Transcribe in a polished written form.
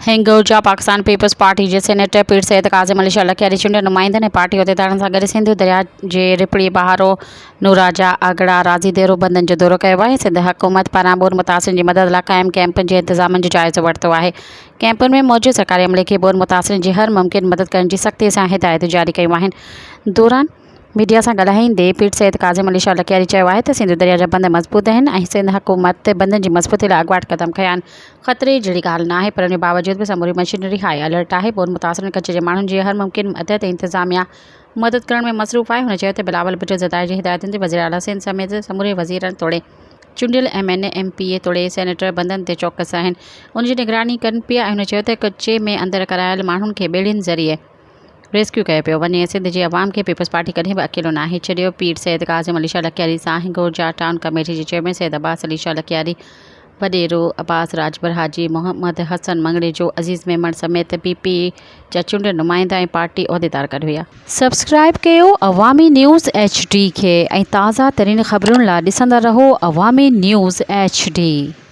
Hingorja Pakistan peoples party جي senator پير سيد ڪاظم علي شاهه لکياري چونڊيل نمائندن ۽ پارٽي عهديدارن سان گڏ سنڌو درياهه جي رپڙي بهارو، نوراجا، آگڙا، راضي ديرو بندن جو دورو ڪيو آهي. سنڌ حڪومت پاران ٻوڏ متاثرين جي مدد لاء قائم ڪئمپن جي انتظامن جو جائزو ورتو آهي. ڪئمپن ۾ موجود سرڪاري عملي کي ٻوڏ متاثرين جي هر ممڪن مدد ڪرڻ جي سختي سان هدايتون جاري ڪيون آهن. دوران ميڊيا سان ڳالهائيندي پير سيد ڪاظم علي شاهه لڪياري چيو آهي ته سنڌو درياهه جا بند مضبوط آهن ۽ سنڌ حڪومت بندن جي مضبوطي لاء اڳواٽ قدم کنيا آهن. خطري جهڙي ڳالهه ناهي پر ان باوجود به سموري مشينري هاء الرٽ آهي. ٻوڏ متاثرن ڪڇ جي ماڻهن جي هر ممڪن مدد انتظاميا مدد ڪرڻ ۾ مصروف آهي. هن چيو ته بلاول ڀٽو زرداري جي هدايتن تي وزيراعليٰ سنڌ سميت سموري وزيرن توڙي چونڊيل ايم اين اي، ايم پي اي توڙي سينيٽر بندن تي چوڪس آهن ان جي نگراني ڪن پيا ۽ هن چيو ته ڪچي ۾ اندر ڪرايل ماڻهن کي ٻيڙين ذريعي ريسڪيو ڪيو پيو وڃي، سنڌ جي عوام کي پيپلز پارٽي ڪڏهن به اڪيلو ناهي ڇڏيو، پير سيد ڪاظم علي شاهه لڪياري سان هنگورجا ٽائون ڪميٽي جي چيئرمين سيد عباس علي شاهه لڪياري، وڏيرو عباس راڄپر، حاجي محمد حسن مڱڻيجو، عزيز ميمڻ سميت پي پي جا چونڊيل نمائندا ۽ پارٽي عهديدار گڏ هيا. سبسڪرائيب ڪيو عوامي نيوز ايڇ ڊي کي ۽ تازه ترين خبرن لا ڏسندا رهو عوامي نيوز ايڇ ڊي.